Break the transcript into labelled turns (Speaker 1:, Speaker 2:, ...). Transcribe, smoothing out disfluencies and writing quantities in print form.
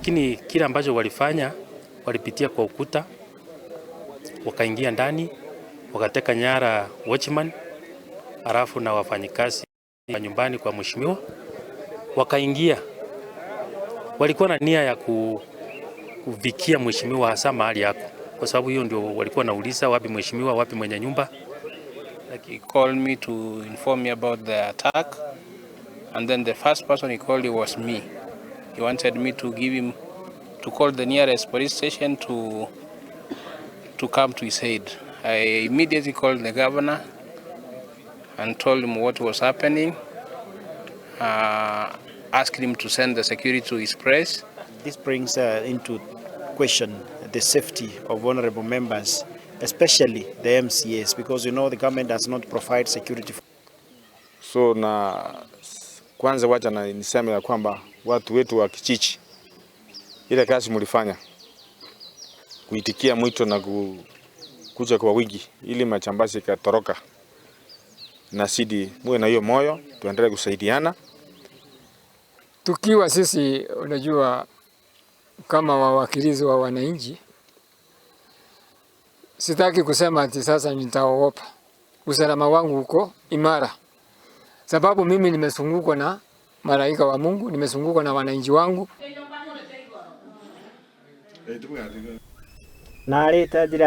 Speaker 1: Lakini kile ambacho walifanya, walipitia kwa ukuta, wakaingia ndani, wakateka nyara watchman, halafu na wafanyikazi wa nyumbani kwa mheshimiwa wakaingia. Walikuwa na nia ya kufikia mheshimiwa hasa mahali yako, kwa sababu hiyo ndio walikuwa nauliza, wapi mheshimiwa, wapi mwenye nyumba.
Speaker 2: He called me to inform me about the attack, and then the first person he called was me. He wanted me to give him to call the nearest police station to come to his aid. I immediately called the governor and told him what was happening, asked him to send the security to his place.
Speaker 3: This brings into question the safety of vulnerable members, especially the MCAs, because the government does not provide security.
Speaker 4: So na kwanza wacha na niseme ya kwamba watu wetu wa kijiji, ile kazi mlifanya kuitikia mwito na kuja kwa wingi ili majambazi ikatoroka, na sidi muwe na hiyo moyo, tuendelee kusaidiana.
Speaker 5: Tukiwa sisi, unajua, kama wawakilizi wa wananchi, sitaki kusema ati sasa nitaogopa. Usalama wangu uko imara, sababu mimi nimezungukwa na malaika wa Mungu, nimezungukwa na wananchi wangu.
Speaker 3: Narĩte njĩra.